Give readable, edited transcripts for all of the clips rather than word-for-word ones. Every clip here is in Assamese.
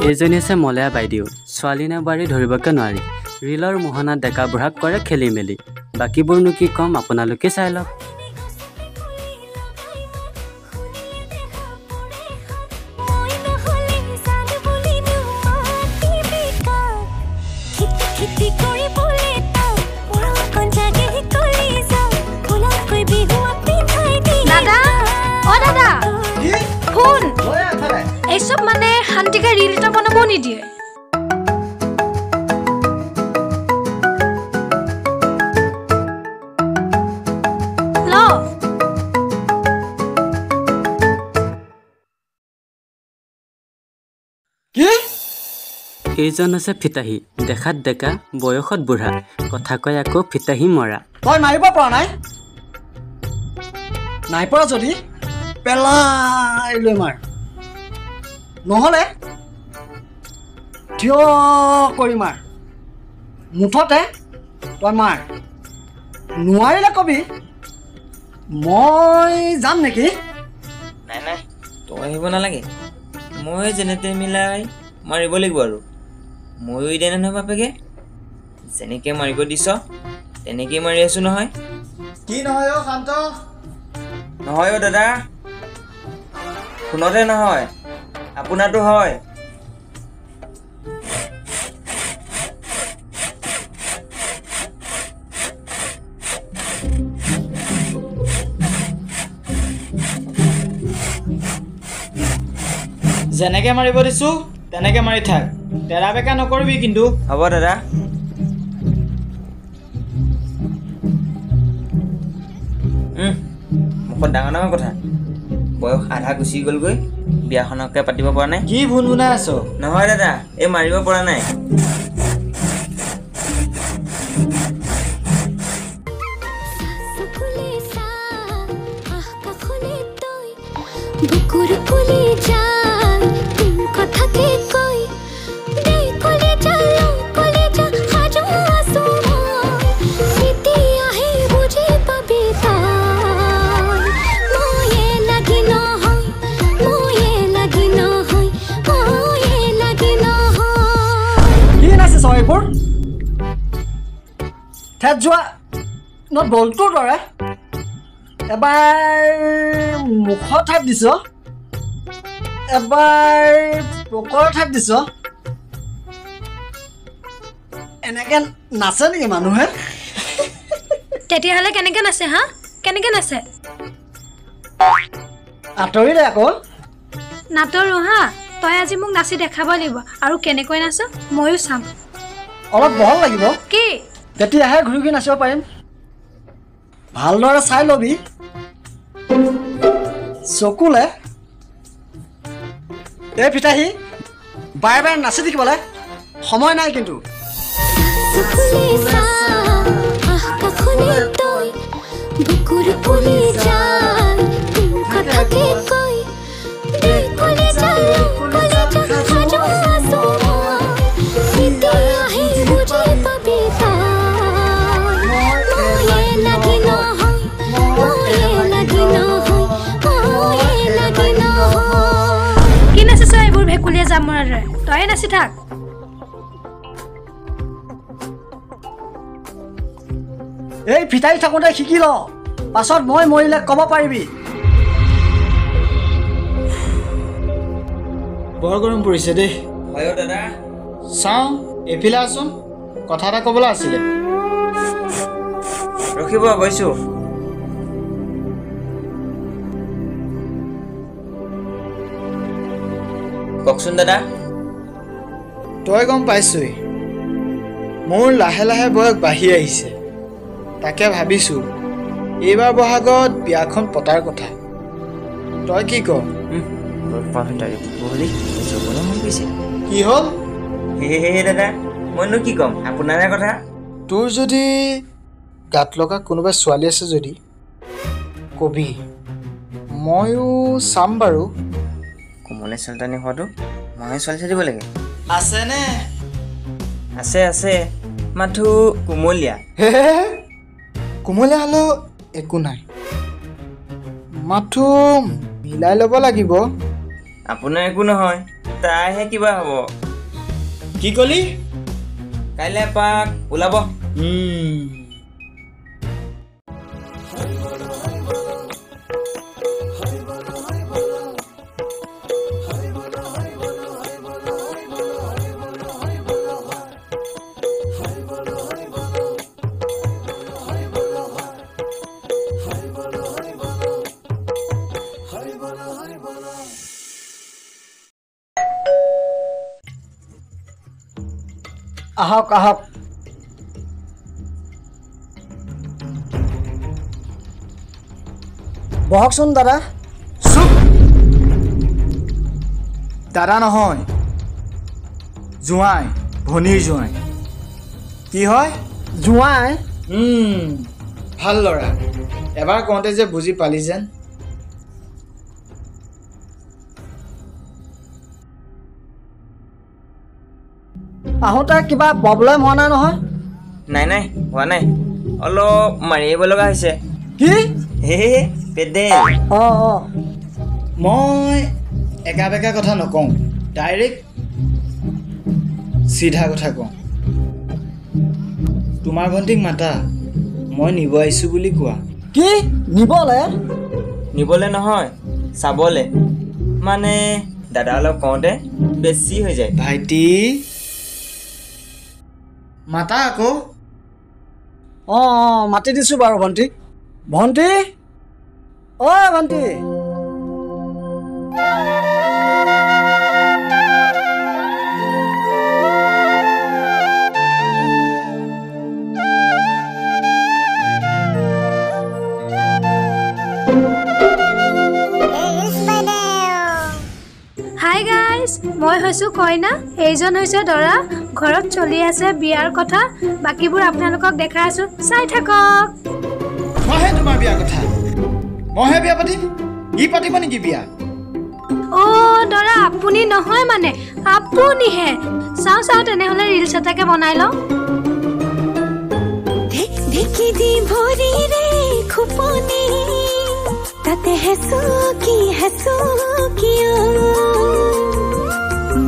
এইজনী হৈছে মলয়া বাইদেউ, ছোৱালী নে বোৱাৰী ধৰিবকে নোৱাৰি। ৰীলৰ মোহনাত ডেকা বুঢ়াক কৰে খেলি মেলি। বাকীবোৰনো কি ক'ম, আপোনালোকে চাই লওক। দাদা, অ দাদা, শুন, এইচব মানে শান্তিকে ৰীল এটা বনাবও নিদিয়ে। ল। কি? এইজন হৈছে ফিতাহী, দেখাত ডেকা, বয়সত বুঢ়া, কথা কয় আকৌ ফিতাহী মৰা। তই মাৰিব পৰা নাই? নাই পৰা যদি পেলাই লৈ মাৰ, নহ'লে থিয় কৰি মাৰ। মুঠতে তই মাৰ, নোৱাৰিলে কবি, মই যাম নেকি? নাই নাই, তই আহিব নালাগে, মই যেনে তেনে মিলাই মাৰিব লাগিব আৰু। ময়ো এতিয়া নহয় বাপেকে, যেনেকৈ মাৰিব দিছ তেনেকেই মাৰি আছোঁ নহয়। কি নহয় অ' শান্ত? নহয় অ' দাদা, ফোনতহে নহয়, আপোনাৰতো হয়। যেনেকে মাৰিব দিছোঁ তেনেকে মাৰি থাক, তেৰা বেকা নকৰিবি কিন্তু। হ'ব দাদা। মুখত ডাঙৰ ডাঙৰ কথা, বয়স আধা গুচি গ'লগৈ, বিয়াখনকে পাতিব পৰা নাই। কি ভুল শুনাই আছ? নহয় দাদা, এই মাৰিব পৰা নাই। কি নাচিছ এইবোৰ? ঠেত যোৱা ন বলটোৰ দৰে এবাৰ মুখৰ ঠাইত দিছ, এবাৰ পকৰ ঠাইত দিছ, এনেকে নাচে নেকি মানুহে? তেতিয়াহ'লে কেনেকে নাচে? হা, কেনেকে নাচে? আঁতৰিলে আকৌ। নাতৰো হা, তই আজি মোক নাচি দেখাব লাগিব, আৰু কেনেকৈ নাচ ময়ো চাম। অলপ বহল লাগিব। কি? তেতিয়াহে ঘূৰি ঘূৰি নাচিব পাৰিম। ভালদৰে চাই ল'বি চকুলে। এই ফিতাহী, বাৰে বাৰে নাচি থাকিবলৈ সময় নাই কিন্তু। কি নাচিছ এইবোৰ ভেকুলীয়ে জাপ মৰাৰ দৰে? তয়ে নাচি থাক। এই ফিতাহী থাকোঁতে শিকি ল, পাছত মই মৰিলে ক'ব পাৰিবি। বৰ গৰম পৰিছে দেই। হয় অ' দাদা। চাওঁ, এইফালে আছোন, কথা এটা ক'বলৈ আছিলে। ৰখিব, গৈছোঁ। কওকচোন দাদা। তই গম পাইছই মোৰ লাহে লাহে বয়স বাঢ়ি আহিছে, তাকে ভাবিছোঁ এইবাৰ বহাগত বিয়াখন পতাৰ কথা। তই কি ক? কি হ'ল? হে দাদা, মইনো কি ক'ম, আপোনাৰহে কথা। তোৰ যদি গাত লগা কোনোবা ছোৱালী আছে যদি কবি, ময়ো চাম বাৰু। কোমলে ছোৱালীজনী হোৱাটো ময়ে ছোৱালী চাই দিব লাগে। আছেনে? আছে আছে, মাথো কুমলীয়া। হে, কুমলীয়া হ'লেও একো নাই, মাথো মিলাই ল'ব লাগিব। আপোনাৰ একো নহয়, তাইহে কিবা হ'ব। কি কলি? কাইলৈ এপাক ওলাব। আহক আহক। বহকচোন দাদা। চুপ! দাদা নহয়, জোঁৱাই, ভনীৰ জোঁৱাই। কি হয়? জোঁৱাই? ভাল ল'ৰা, এবাৰ কওঁতে যে বুজি পালি যেন। আহোঁতে কিবা প্ৰব্লেম হোৱা নাই নহয়? নাই নাই, হোৱা নাই, অলপ মাৰি আহিব লগা হৈছে। কি? হে পেডেল। অঁ অঁ। মই একা বেকা কথা নকওঁ, ডাইৰেক্ট চিধা কথা কওঁ। তোমাৰ ভণ্টিক মাতা, মই নিব আহিছোঁ বুলি কোৱা। কি নিবলে? নিবলে নহয়, চাবলে। মানে দাদা অলপ কওঁতে বেছি হৈ যায়। ভাইটি মাতা আকৌ। অঁ অঁ, মাতি দিছোঁ বাৰু ভণ্টিক। ভণ্টি, ঐ ভণ্টি। হাই গাইজ, মই হৈছোঁ কইনা, এইজন হৈছে দৰা। ঘৰত চলি আছে বিয়াৰ কথা, বাকীবোৰ আপোনালোকক দেখাই আছোঁ, চাই থাকক। মইহে তোমাৰ বিয়াৰ কথা, মইহে বিয়া পাতিম, ই পাতিব নেকি বিয়া? অ' দৰা আপুনি নহয়, মানে আপুনিহে। চাওঁ চাওঁ, তেনেহ'লে ৰিলচ এটাকে বনাই লওঁ। ঢেকি দি ভৰিৰে খোপনি তাতে হেঁচুকি হেঁচুকি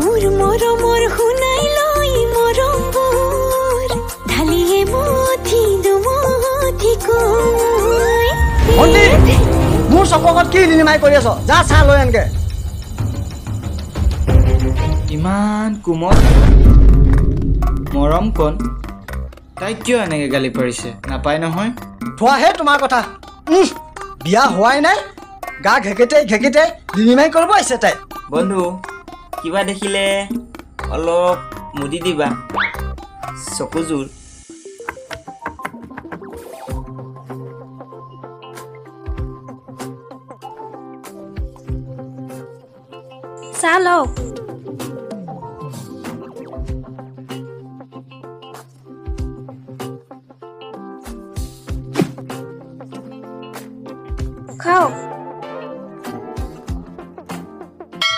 মোৰ মৰমৰ শুনাই লৈ মৰমবোৰ ঢালিয়ে মুঠি দুমুঠি কৈ। ভণ্টি, মোৰ চকুৰ আগত কি লিলিমাই কৰি আছ? যা চাহ লৈ আনগে। ইমান কোমল মৰম কণ, তাইক কিয় এনেকৈ গালি পাৰিছে? নাপায় নহয়। থোৱাহে তোমাৰ কথা। বিয়া হোৱাই নাই, গা ঘেকেটাই ঘেকেটাই লিলিমাই কৰিব আহিছে তাই। বন্ধু, কিবা দেখিলে অলপ মুদি দিবা চকুযোৰ। চাহ লওক। খাওক।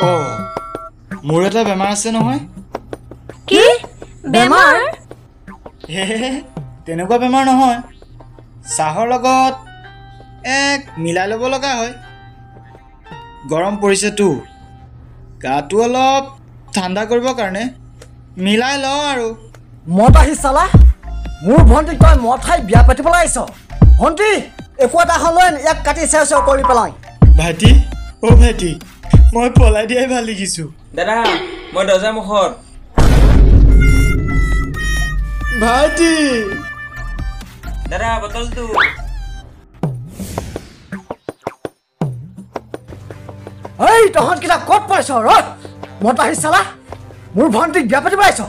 অ', মোৰ এটা বেমাৰ আছে নহয়। কি বেমাৰ? তেনেকুৱা বেমাৰ নহয়, চাহৰ লগত এক মিলাই ল'ব লগা হয়। গৰম পৰিছেতো, গাটো অলপ ঠাণ্ডা কৰিবৰ কাৰণে মিলাই লওঁ আৰু। মদ আহি চালা, মোৰ ভণ্টিক তই মদ খাই বিয়া পাতিবলৈ আহিছ। ভণ্টি, একো এটা লৈ ইয়াক কাটি চেও চেও কৰি পেলাই। ভাইটি, অ' ভাইটি, মই পলাই দিয়াই ভাল দেখিছোঁ। দাদা, মই দৰ্জাৰ মুখত। ভাইটি। দাদা, বটলটো। এই তহঁতকেইটা ক'ত পাইছ? ৰ, মদ আহি চালা, মোৰ ভণ্টিক বিয়া পাতিব আহিছ।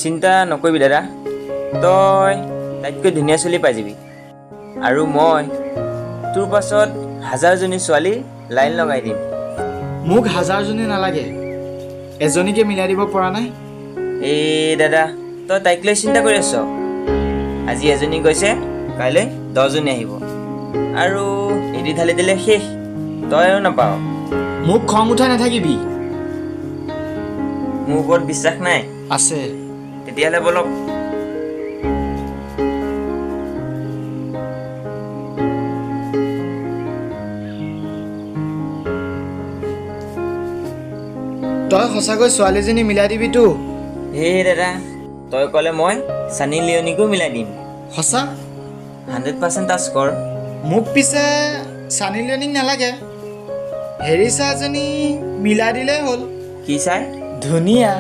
চিন্তা নকৰিবি দাদা, তই তাইতকৈ ধুনীয়া ছোৱালী পাই যাবি। আৰু মই তোৰ পাছত হাজাৰজনী ছোৱালী লাইন লগাই দিম। মোক হাজাৰজনী নালাগে, এজনীকে মিলাই দিব পৰা নাই। এই দাদা, তই তাইক লৈ চিন্তা কৰি আছ? আজি এজনী গৈছে, কাইলৈ 10জনী আহিব। আৰু এটি ঢালি দিলে শেষ, তই আৰু নাপাৱ। মোক খং উঠাই নাথাকিবি। মোৰ ওপৰত বিশ্বাস নাই? আছে। তেতিয়াহ'লে বলক। তই সঁচাকৈ ছোৱালীজনী মিলাই দিবিতো? হে দাদা, তই ক'লে মই চানী লিয়নিকো মিলাই দিম। সঁচা? 100% টাচ কৰ। মোক পিছে চানী লিয়নিক নালাগে, হেৰি চাহজনী মিলাই দিলেই হ'ল। কি চাই? ধুনীয়া।